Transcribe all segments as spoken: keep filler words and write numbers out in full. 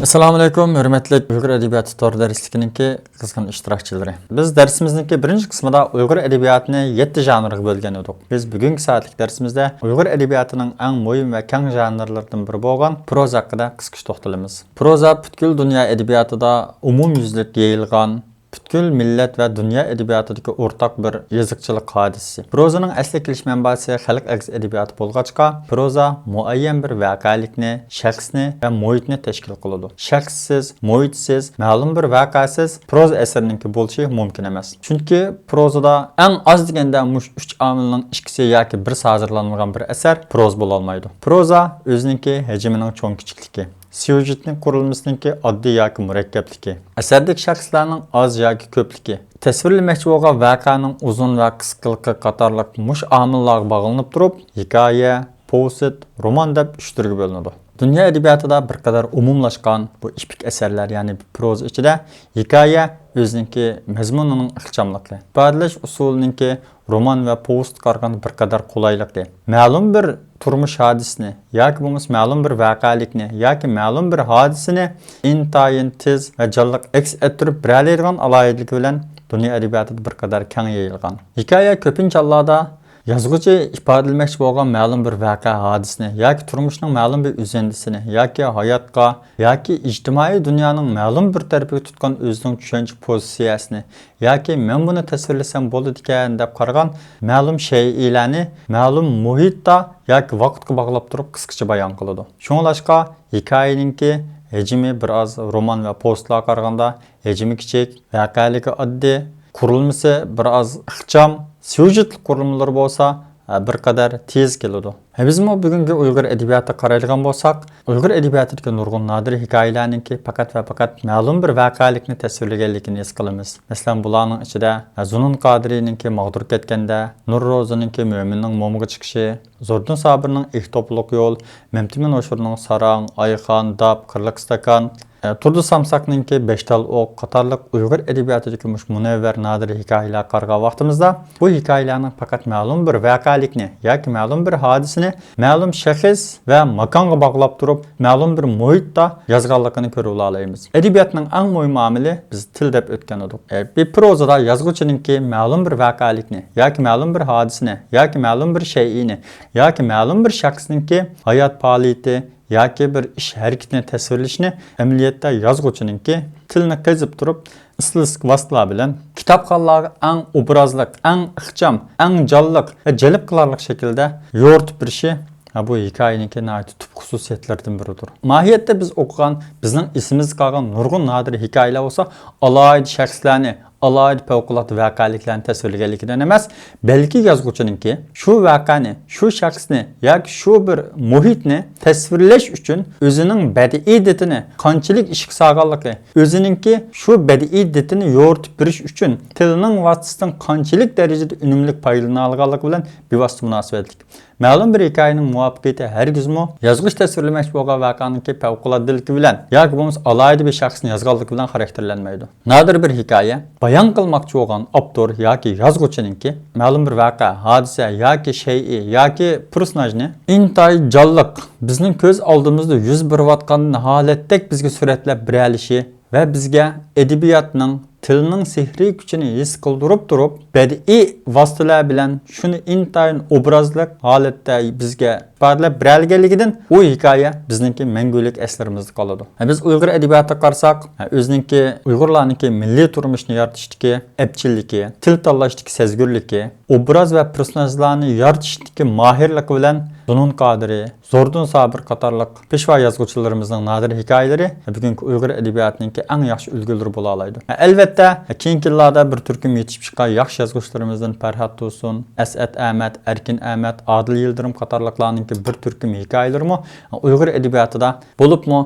ئەسسالامۇئەلەيكۇم، ھۆرمەتلىك ئۇيغۇر ئەدەبىياتى تور دەرسلىكىنىڭكى قىزغىن ئىشتىراكچىلىرى. بىز دەرسىمىزنىڭكى بىرىنچى قىسمىدا ئۇيغۇر ئەدەبىياتىنى يەتتە ژانىرغا بۆلگەن ئىدۇق. بىز بۈگۈنكى سائەتلىك دەرسىمىزدە ئۇيغۇر ئەدەبىياتىنىڭ ئەڭ مۇھىم ۋە كەڭ ژانىرلىرىدىن بىرى بولغان پروزا ھەققىدە قىسقىچە توختىلىمىز. پروزا پۈتكۈل دۇنيا ئەدەبىياتىدا ئومۇميۈزلۈك يېيىلغان، پۈتكۈل مىللەت ۋە دۇنيا ئەدەبىياتىدىكى ئورتاق بىر يېزىقچىلىق ھادىسىسى. پروزىنىڭ ئەسلى كېلىش مەنبەسى خەلق ئەگزى ئەدەبىياتى بولغاچقا، پروزا مۇئەييەن بىر ۋەقەلىكنى، شەخسنى ۋە مۇھىتنى تەشكىل قىلىدۇ. شەخسسىز، مۇھىتسىز، مەلۇم بىر ۋەقەسىز پروزا ئەسىرىنىڭكى بولۇشى مۇمكىن ئەمەس. چۈنكى پروزىدا ئەڭ ئاز دېگەندە مۇشۇ ئۈچ ئامىلنىڭ ئىككىسى ياكى بىرسى ھازىرلانمىغان بىر ئەسەر پروزا بولالمايدۇ. پروزا ئۆزىنىڭكى ھەجمىنىڭ چوڭ-كىچىكلىكى، سيۇژېتنىڭ قۇرۇلمىسىنىڭكى ئاددىي ياكى مۇرەككەپلىكى، ئەسەردىكى شەخسلەرنىڭ ئاز ياكى كۆپلۈكى، تەسۋىرلىمەكچى بولغان ۋەقەنىڭ ئۇزۇن ۋە قىسقىلىقى قاتارلىق مۇشۇ ئامىللارغا باغلىنىپ تۇرۇپ، ھېكايە، پوۋېست، رومان دەپ ئۈچ تۈرگە بۆلۈنىدۇ. دۇنيا ئەدەبىياتىدا بىر قەدەر ئومۇملاشقان بۇ ئېپىك ئەسەرلەر، يەنى پروزا ئىچىدە ھېكايە ئۆزىنىڭكى مەزمۇنىنىڭ ئىخچاملىقى، ئىپادىلەش ئۇسۇلىنىڭكى رومان ۋە پوۋېستقا قارىغاندا بىر قەدەر قولايلىقى، مەلۇم بىر تۇرمۇش ھادىسىسىنى ياكى بولمىسا مەلۇم بىر ۋەقەلىكنى ياكى مەلۇم بىر ھادىسىنى ئىنتايىن تېز ۋە جانلىق ئەكس ئەتتۈرۈپ بېرەلەيدىغان ئالاھىدىلىكى بىلەن دۇنيا ئەدەبىياتىدا بىر قەدەر كەڭ يېيىلغان. ھېكايە كۆپىنچە ھاللاردا يازغۇچى ئىپادىلىمەكچى بولغان مەلۇم بىر ۋەقە ھادىسىنى ياكى تۇرمۇشنىڭ مەلۇم بىر ئۆزەندىسىنى ياكى ھاياتقا ياكى ئىجتىمائىي دۇنيانىڭ مەلۇم بىر تەرىپىگە تۇتقان ئۆزىنىڭ چۈشەنچە پوزىتسىيەسىنى ياكى مەن بۇنى تەسۋىرلىسەم بولىدىكەن دەپ قارىغان مەلۇم شەيئىلەرنى مەلۇم مۇھىتتا ياكى ۋاقىتقا باغلاپ تۇرۇپ قىسقىچە بايان قىلىدۇ. شۇڭلاشقا ھېكايىنىڭكى ھەجمى بىر ئاز رومان ۋە پوۋېستلارغا قارىغاندا ھەجمى كىچىك، ۋەقەلىكى ئاددىي، قۇرۇلمىسى بىر ئاز ئىخچام، سيۇژېتلىق قۇرۇلمىلىرى بولسا، ھە، بىر قەدەر تېز كېلىدۇ. ھە، بىزمۇ بۈگۈنكى ئۇيغۇر ئەدەبىياتىغا قارايدىغان بولساق، ئۇيغۇر ئەدەبىياتىدىكى نۇرغۇن نادىر ھېكايىلەرنىڭكى پەقەت ۋە پەقەت مەلۇم بىر ۋەقەلىكنى تەسۋىرلىگەنلىكىنى ھېس قىلىمىز. مەسىلەن، بۇلارنىڭ ئىچىدە، ھە، زۇنۇن قادىرىنىڭكى ماغدۇر كەتكەندە، نۇر روزىنىڭكى مۆمىننىڭ مومىغا چىقىشى، زوردۇن سابىرنىڭ ئېھ توپىلىق يول، مەمتىمىن ھوشۇرنىڭ ساراڭ، ئايخان، داپ، قىرلىق ئىستاكان، ئە، تۇردى سامساقنىڭكى بەشتال ئوق قاتارلىق ئۇيغۇر ئەدەبىياتىدىكى مۇشۇ مۇنەۋۋەر نادىر ھېكايىلەرگە قارىغان ۋاقتىمىزدا، بۇ ھېكايىلەرنىڭ پەقەت مەلۇم بىر ۋەقەلىكنى ياكى مەلۇم بىر ھادىسىنى مەلۇم شەخس ۋە ماكانغا باغلاپ تۇرۇپ، مەلۇم بىر مۇھىتتا يازغانلىقىنى كۆرۈۋالالايمىز. ئەدەبىياتنىڭ ئەڭ مۇھىم ئامىلى، بىز تىل دەپ ئۆتكەن ئىدۇق. ئە، بىر پروزىدا يازغۇچىنىڭكى مەلۇم بىر ۋەقەلىكنى ياكى مەلۇم بىر ھادىسىنى ياكى مەلۇم بىر شەيئىنى ياكى مەلۇم بىر شەخسنىڭكى ھايات پائالىيىتى، ياكى بىر ئىش ھەرىكىتىنى تەسۋىرلىشىنى ئەمەلىيەتتە يازغۇچىنىڭكى تىلنى قېزىپ تۇرۇپ، ئىستىلىستىك ۋاسىتىلەر بىلەن كىتابخانلارغا ئەڭ ئوبرازلىق، ئەڭ ئىخچام، ئەڭ جانلىق ۋە جەلپ قىلارلىق شەكىلدە يورۇتۇپ بېرىشى، ھە، بۇ ھېكايىنىڭكى ناھايىتى تۈپ خۇسۇسىيەتلىرىدىن بىرىدۇر. ماھىيەتتە بىز ئوقۇغان، بىزنىڭ ئېسىمىزدە قالغان نۇرغۇن نادىر ھېكايىلەر بولسا ئالاھىدە شەخسلەرنى، ئالاھىدە پەۋقۇلئاددە ۋەقەلىكلەرنى تەسۋىرلىگەنلىكىدىن ئەمەس، بەلكى يازغۇچىنىڭكى شۇ ۋەقەنى، شۇ شەخسنى ياكى شۇ بىر مۇھىتنى تەسۋىرلەش ئۈچۈن ئۆزىنىڭ بەدىئىي دىتىنى قانچىلىك ئىشقا سالغانلىقى، ئۆزىنىڭكى شۇ بەدىئىي دىتىنى يورۇتۇپ بېرىش ئۈچۈن تىلنىڭ ۋاسىتىسىدىن قانچىلىك دەرىجىدە ئۈنۈملۈك پايدىلىنالىغانلىقى بىلەن بىۋاسىتە مۇناسىۋەتلىك. مەلۇم بىر ھېكايىنىڭ مۇۋەپپەقىيىتى ھەرگىزمۇ يازغۇچى تەسۋىرلىمەكچى بولغان ۋەقەنىڭكى پەۋقۇلئاددىلىكى بىلەن ياكى بولمىسا ئالاھىدە بىر شەخسنى يازغانلىقى بىلەن خاراكتېرلەنمەيدۇ. نادىر بىر ھېكايە بايان قىلماقچى بولغان ئاپتور ياكى يازغۇچىنىڭكى مەلۇم بىر ۋەقە، ھادىسە ياكى شەيئى ياكى پېرسوناژنى ئىنتايىن جانلىق، بىزنىڭ كۆز ئالدىمىزدا يۈز بېرىۋاتقان ھالەتتەك بىزگە سۈرەتلەپ بېرەلىشى، ۋە بىزگە ئەدەبىياتنىڭ، تىلنىڭ سېھرىي كۈچىنى ھېس قىلدۇرۇپ تۇرۇپ، بەدىئىي ۋاسىتىلەر بىلەن شۇنى ئىنتايىن ئوبرازلىق ھالەتتە بىزگە ئىپادىلەپ بېرەلىگەنلىكىدىن، ئۇ ھېكايە بىزنىڭكى مەڭگۈلۈك ئەسلىرىمىزدە قالىدۇ. بىز ئۇيغۇر ئەدەبىياتىغا قارىساق، ئۆزىنىڭكى ئۇيغۇرلارنىڭكى مىللىي تۇرمۇشنى يارىتىشتىكى ئەپچىللىكى، تىل تاللاشتىكى سەزگۈرلۈكى، ئوبراز ۋە پېرسوناژلارنى يارىتىشتىكى ماھىرلىقى بىلەن زۇنۇن قادىرى، زوردۇن سابىر قاتارلىق پېشۋا يازغۇچىلىرىمىزنىڭ نادىر ھېكايىلىرى بۈگۈنكى ئۇيغۇر ئەدەبىياتىنىڭكى ئەڭ ياخشى ئۈلگىلىرى بولالايدۇ. ئەلۋەتتە، كېيىنكى يىللاردا بىر تۈركۈم يېتىشىپ چىققان ياخشى يازغۇچىلىرىمىزدىن پەرھات تۇرسۇن، ئەسئەت ئەمەت، ئەركىن ئەمەت، ئادىل يىلدىرىم قاتارلىقلارنىڭكى بىر تۈركۈم ھېكايىلىرىمۇ ئۇيغۇر ئەدەبىياتىدا، بولۇپمۇ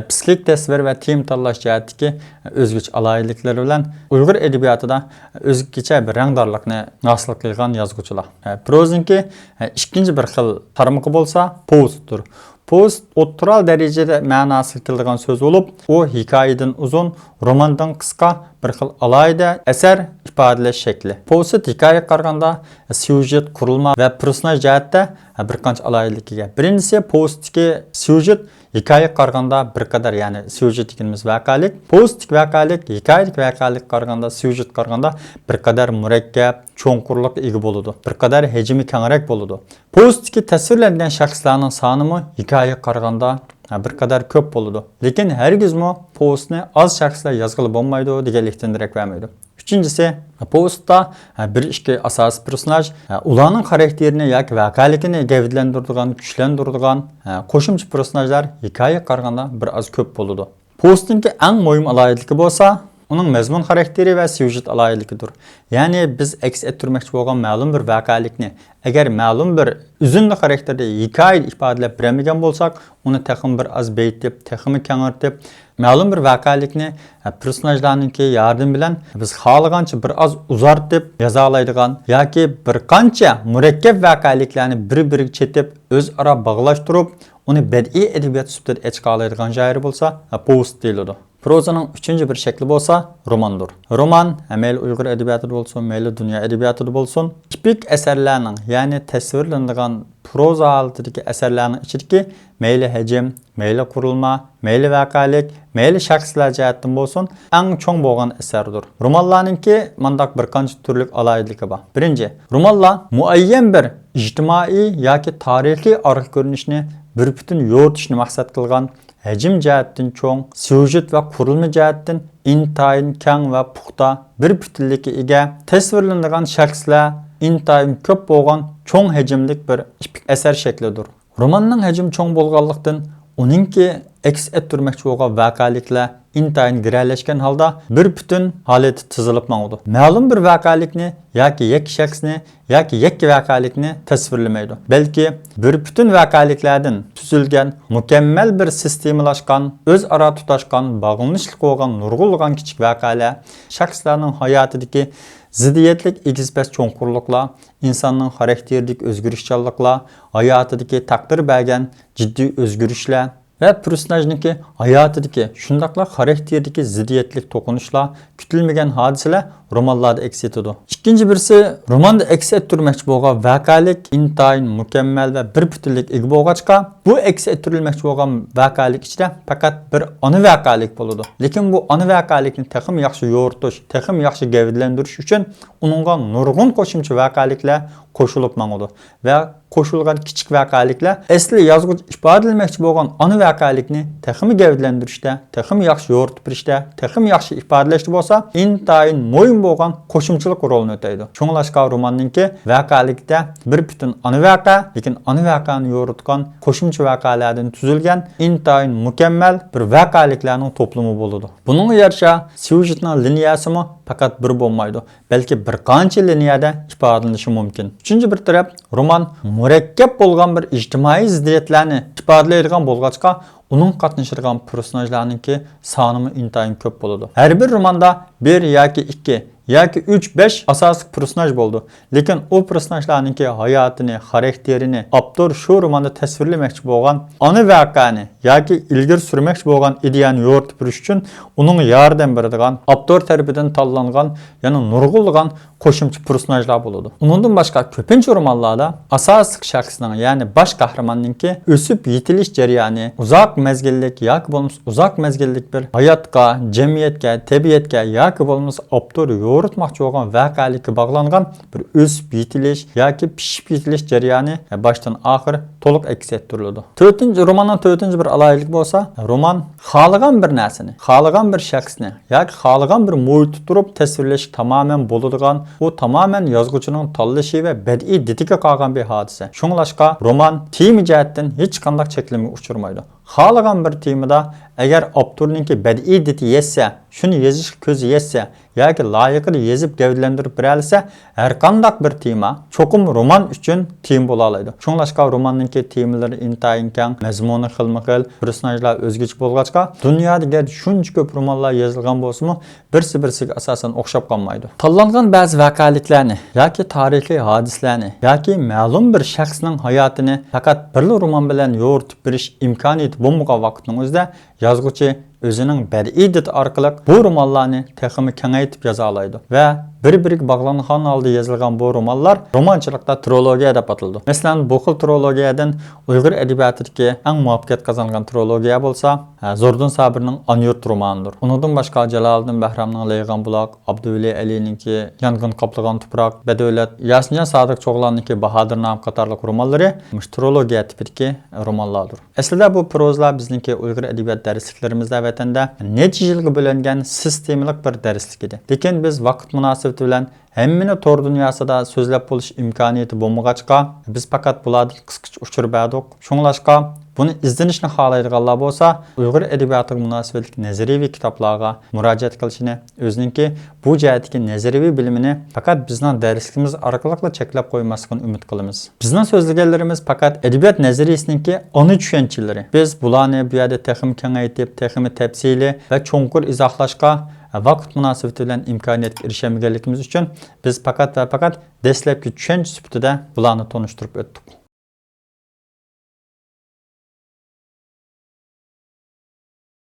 پسىخىك تەسۋىر ۋە تېما تاللاش جەھەتتىكى ئۆزگىچە ئالاھىدىلىكلىرى بىلەن ئۇيغۇر ئەدەبىياتىدا ئۆزگىچە بىر رەڭدارلىقنى ھاسىل قىلغان يازغۇچىلار. پروزىنىڭكى ئىككىنچى بىر خىل تارمىقى بولسا پوۋېستتۇر. پوۋېست ئوتتۇرا دەرىجىدە مەناسىغا كېلىدىغان سۆز بولۇپ، ئۇ ھېكايىدىن ئۇزۇن، روماندىن قىسقا بىر خىل ئالاھىدە ئەسەر ئىپادىلەش شەكلى. پوۋېست ھېكايىگە قارىغاندا سيۇژېت، قۇرۇلما ۋە پېرسوناژ جەھەتتە بىر قانچە ئالاھىدىلىككە ئىگە. بىرىنچىسى، پوۋېستتىكى سيۇژېت ھېكايىگە قارىغاندا بىر قەدەر، يەنى سيۇژېت دېگىنىمىز ۋەقەلىك، پوۋېستتىكى ۋەقەلىك ھېكايىدىكى ۋەقەلىككە قارىغاندا، سيۇژېتقا قارىغاندا بىر قەدەر مۇرەككەپ، چوڭقۇرلۇققا ئىگە بولىدۇ، بىر قەدەر ھەجمى كەڭرەك بولىدۇ. پوۋېستتىكى تەسۋىرلەنگەن شەخسلەرنىڭ سانىمۇ ھېكايىگە قارىغاندا، ھە، بىر قەدەر كۆپ بولىدۇ. لېكىن ھەرگىزمۇ پوۋېستنى ئاز شەخسلەر يازغىلى بولمايدۇ دېگەنلىكتىن دېرەك بەرمەيدۇ. ئۈچىنچىسى، پوۋېستتا، ھە، بىر ئىككى ئاساسىي پېرسوناژ، ھە، ئۇلارنىڭ خاراكتېرىنى ياكى ۋەقەلىكىنى گەۋدىلەندۈرىدىغان، كۈچلەندۈرىدىغان، ھە، قوشۇمچە پېرسوناژلار ھېكايىگە قارىغاندا بىر ئاز كۆپ بولىدۇ. پوۋېستنىڭكى ئەڭ مۇھىم ئالاھىدىلىكى بولسا، ئۇنىڭ مەزمۇن خاراكتېرى ۋە سيۇژېت ئالاھىدىلىكىدۇر. يەنى بىز ئەكس ئەتتۈرمەكچى بولغان مەلۇم بىر ۋەقەلىكنى، ئەگەر مەلۇم بىر ئۈزۈندە خاراكتېردا ھېكايىدە ئىپادىلەپ بېرەلمىگەن بولساق، ئۇنى تېخىمۇ بىر ئاز بېيىتىپ، تېخىمۇ كەڭرىتىپ، مەلۇم بىر ۋەقەلىكنى، ھە، پېرسوناژلارنىڭكى ياردىمى بىلەن بىز خالىغانچە بىر ئاز ئۇزارتىپ يازالايدىغان ياكى بىر قانچە مۇرەككەپ ۋەقەلىكلەرنى بىر-بىرىگە چېتىپ، ئۆزئارا باغلاشتۇرۇپ، ئۇنى بەدىئىي ئەدەبىيات سۈپىتىدە ئېچىقالايدىغان شائىر بولسا، ھە، پوۋېست دېيىلىدۇ. پروزىنىڭ ئۈچىنچى بىر شەكلى بولسا روماندۇر. رومان، ھە، مەيلى ئۇيغۇر ئەدەبىياتىدا بولسۇن، مەيلى دۇنيا ئەدەبىياتىدا بولسۇن، تىپىك ئەسەرلەرنىڭ، يەنى تەسۋىرلىنىدىغان پروزا ھالىتىدىكى ئەسەرلەرنىڭ ئىچىدىكى مەيلى ھەجىم، مەيلى قۇرۇلما، مەيلى ۋەقەلىك، مەيلى شەخسلەر جەھەتتىن بولسۇن، ئەڭ چوڭ بولغان ئەسەردۇر. رومانلارنىڭكى مانداق بىر قانچە تۈرلۈك ئالاھىدىلىكى بار. بىرىنچى، رومانلار مۇئەييەن بىر ئىجتىمائىي ياكى تارىخىي ئارقا كۆرۈنۈشنى بىر پۈتۈن يورۇتۇشنى مەقسەت قىلغان، ھەجىم جەھەتتىن چوڭ، سيۇژېت ۋە قۇرۇلما جەھەتتىن ئىنتايىن كەڭ ۋە پۇختا، بىر پۈتۈنلۈككە ئىگە، تەسۋىرلىنىدىغان شەخسلەر ئىنتايىن كۆپ بولغان چوڭ ھەجىملىك بىر ئېپىك ئەسەر شەكلىدۇر. روماننىڭ ھەجمى چوڭ بولغانلىقتىن، ئۇنىڭكى ئەكس ئەتتۈرمەكچى بولغان ۋەقەلىكلەر ئىنتايىن گىرەلەشكەن ھالدا بىر پۈتۈن ھالەتتە تىزىلىپ ماڭىدۇ. مەلۇم بىر ۋەقەلىكنى ياكى يەككە شەخسنى ياكى يەككە ۋەقەلىكنى تەسۋىرلىمەيدۇ، بەلكى بىر پۈتۈن ۋەقەلىكلەردىن تۈزۈلگەن مۇكەممەل بىر سىستېمىلاشقان، ئۆزئارا تۇتاشقان، باغلىنىشلىق بولغان نۇرغۇنلىغان كىچىك ۋەقەلەر، شەخسلەرنىڭ ھاياتىدىكى زىددىيەتلىك ئېگىز-پەس چوڭقۇرلۇقلار، ئىنساننىڭ خاراكتېرىدىكى ئۆزگىرىشچانلىقلار، ھاياتىدىكى تەقدىر بەرگەن جىددىي ئۆزگىرىشلەر، ۋە پېرسوناژنىڭكى ھاياتىدىكى، شۇنداقلا خاراكتېرىدىكى زىددىيەتلىك توقۇنۇشلار، كۈتۈلمىگەن ھادىسىلەر رومانلاردا ئەكس ئېتىدۇ. ئىككىنچى بىرسى، روماندا ئەكس ئەتتۈرمەكچى بولغان ۋەقەلىك ئىنتايىن مۇكەممەل ۋە بىر پۈتۈنلۈككە ئىگە بولغاچقا، بۇ ئەكس ئەتتۈرۈلمەكچى بولغان ۋەقەلىك ئىچىدە پەقەت بىر ئانا ۋەقەلىك بولىدۇ. لېكىن بۇ ئانا ۋەقەلىكنى تېخىمۇ ياخشى يورۇتۇش، تېخىمۇ ياخشى گەۋدىلەندۈرۈش ئۈچۈن ئۇنىڭغا نۇرغۇن قوشۇمچە ۋەقەلىكلەر قوشۇلۇپ ماڭىدۇ ۋە قوشۇلغان كىچىك ۋەقەلىكلەر ئەسلى يازغۇچى ئىپادىلىمەكچى بولغان ئانا ۋەقەلىكنى تېخىمۇ گەۋدىلەندۈرۈشتە، تېخىمۇ ياخشى يورۇتۇپ بېرىشتە، تېخىمۇ ياخشى ئىپادىلەشتە بولسا ئىنتايىن مۇھىم بولغان قوشۇمچىلىق رولىنى ئۆتەيدۇ. شۇڭلاشقا روماننىڭكى ۋەقەلىكتە بىر پۈتۈن ئانا ۋەقە، لېكىن ئانا ۋەقەنى يورۇتقان قوشۇمچە ۋەقەلەردىن تۈزۈلگەن ئىنتايىن مۇكەممەل بىر ۋەقەلىكلەرنىڭ توپلىمى بولىدۇ. بۇنىڭغا يارىشا سيۇژېتنىڭ لىنىيەسىمۇ پەقەت بىر بولمايدۇ، بەلكى بىر قانچە لىنىيەدە ئىپادىلىنىشى مۇمكىن. ئۈچىنچى بىر تەرەپ، رومان مۇرەككەپ بولغان بىر ئىجتىمائىي زىددىيەتلەرنى ئىپادىلەيدىغان بولغاچقا، ئۇنىڭ قاتنىشىدىغان پېرسوناژلارنىڭكى سانىمۇ ئىنتايىن كۆپ بولىدۇ. ھەر بىر روماندا بىر ياكى ئىككى ياكى ئۈچ، بەش ئاساسلىق پېرسوناژ بولىدۇ. لېكىن ئۇ پېرسوناژلارنىڭكى ھاياتىنى، خاراكتېرىنى ئاپتور شۇ روماندا تەسۋىرلىمەكچى بولغان ئانا ۋەقەنى ياكى ئىلگىرى سۈرمەكچى بولغان ئىدىيەنى يورۇتۇپ بېرىش ئۈچۈن ئۇنىڭغا ياردەم بېرىدىغان، ئاپتور تەرىپىدىن تاللانغان يەنە نۇرغۇنلىغان قوشۇمچە پېرسوناژلار بولىدۇ. ئۇنىڭدىن باشقا كۆپىنچە رومانلاردا ئاساسلىق شەخسنىڭ، يەنى باش قەھرىماننىڭكى ئۆسۈپ يېتىلىش جەريانى، ئۇزاق مەزگىللىك ياكى بولمىسا ئۇزاق مەزگىللىك بىر ھاياتقا، جەمئىيەتكە، تەبىئەتكە ياكى بولمىسا ئاپتور يورۇتماقچى بولغان ۋەقەلىككە باغلانغان بىر ئۆسۈپ يېتىلىش ياكى پىشىپ يېتىلىش جەريانى باشتىن ئاخىر تولۇق ئەكس ئەتتۈرۈلىدۇ. تۆتىنچى، روماننىڭ تۆتىنچى بىر ئالاھىدىلىكى بولسا، رومان خالىغان بىر نەرسىنى، خالىغان بىر شەخسنى ياكى خالىغان بىر مۇھىتتا تۇرۇپ تەسۋىرلەشكە تامامەن بولىدىغان، ئۇ تامامەن يازغۇچىنىڭ تاللىشى ۋە بەدىئىي دىتىگە قالغان بىر ھادىسە. شۇڭلاشقا رومان تېما جەھەتتىن ھېچقانداق چەكلىمىگە ئۇچرىمايدۇ. خالىغان بىر تېمىدا ئەگەر ئاپتورنىڭكى بەدىئىي دىتى يەتسە، شۇنى يېزىشقا كۆزى يەتسە ياكى لايىقىدا يېزىپ گەۋدىلەندۈرۈپ بېرەلىسە، ھەرقانداق بىر تېما چوقۇم رومان ئۈچۈن تېما بولالايدۇ. شۇڭلاشقا روماننىڭكى تېمىلىرى ئىنتايىن كەڭ، مەزمۇنى خىلمۇ خىل، پېرسوناژلار ئۆزگىچە بولغاچقا، دۇنيادا گەرچە شۇنچە كۆپ رومانلار يېزىلغان بولسىمۇ، بىرسى بىرسىگە ئاساسەن ئوخشاپ قالمايدۇ. تاللانغان بەزى ۋەقەلىكلەرنى ياكى تارىخىي ھادىسىلەرنى ياكى مەلۇم بىر شەخسنىڭ ھاياتىنى پەقەت بىرلا رومان بىلەن يورۇتۇپ بېرىش ئىمكانىيىتى بولمىغان ۋاقىتنىڭ ئۆزىدە يازغۇچى ئۆزىنىڭ بەدىئىي دىتى ئارقىلىق بۇ رومانلارنى تېخىمۇ كېڭەيتىپ يازالايدۇ ۋە بىر-بىرىگە باغلانغان ھالدا يېزىلغان بۇ رومانلار رومانچىلىقتا ترولوگىيە دەپ ئاتىلىدۇ. مەسىلەن، بۇ خىل ترولوگىيەدىن ئۇيغۇر ئەدەبىياتىدىكى ئەڭ مۇۋەپپەقىيەت قازانغان ترولوگىيە بولسا، ھە، زوردۇن سابىرنىڭ ئانىيۇرت رومانىدۇر. ئۇنىڭدىن باشقا جالالىدىن بەھرامنىڭ لېيىغان بۇلاق، ئابدۇۋەلى ئەلىنىڭكى يانغىن قاپلىغان تۇپراق، بەدەۋلەت، ياسىنجان سادىق چوغلاننىڭكى باھادىر نامى قاتارلىق رومانلىرى مۇشۇ ترولوگىيە تىپىدىكى رومانلاردۇر. ئەسلىدە بۇ پروزىلار بىزنىڭكى ئۇيغۇر ئەدەبىيات دەرسلىكلىرىمىزدە ۋەتەندە نەچچە يىلغا بۆلۈنگەن سىستېمىلىق بىر دەرسلىك ئىدى. لېكىن بىز ۋاقىت مۇناسىۋىتى بىلەن ھەممىنى تور دۇنياسىدا سۆزلەپ بولۇش ئىمكانىيىتى بولمىغاچقا، بىز پەقەت بۇلاردىن قىسقىچە ئۇچۇر بەردۇق. شۇڭلاشقا، بۇنى ئىزدىنىشنى خالايدىغانلار بولسا، ئۇيغۇر ئەدەبىياتىغا مۇناسىۋەتلىك نەزەرىيەۋى كىتابلارغا مۇراجىئەت قىلىشىنى، ئۆزىنىڭكى بۇ جەھەتتىكى نەزەرىيەۋى بىلىمىنى پەقەت بىزنىڭ دەرسلىكىمىز ئارقىلىقلا چەكلەپ قويماسلىقىنى ئۈمىد قىلىمىز. بىزنىڭ سۆزلىگەنلىرىمىز پەقەت ئەدەبىيات نەزەرىيىسىنىڭكى ئانا چۈشەنچىلىرى. بىز بۇلارنى بۇ يەردە تېخىمۇ كېڭەيتىپ، تېخىمۇ تەپسىلىي ۋە چوڭقۇر ئىزاھلاشقا ۋاقىت مۇناسىۋىتى بىلەن ئىمكانىيەتكە ئېرىشەلمىگەنلىكىمىز ئۈچۈن، بىز پەقەت ۋە پەقەت دەسلەپكى چۈشەنچە سۈپىتىدە بۇلارنى تونۇشتۇرۇپ ئۆتتۇق.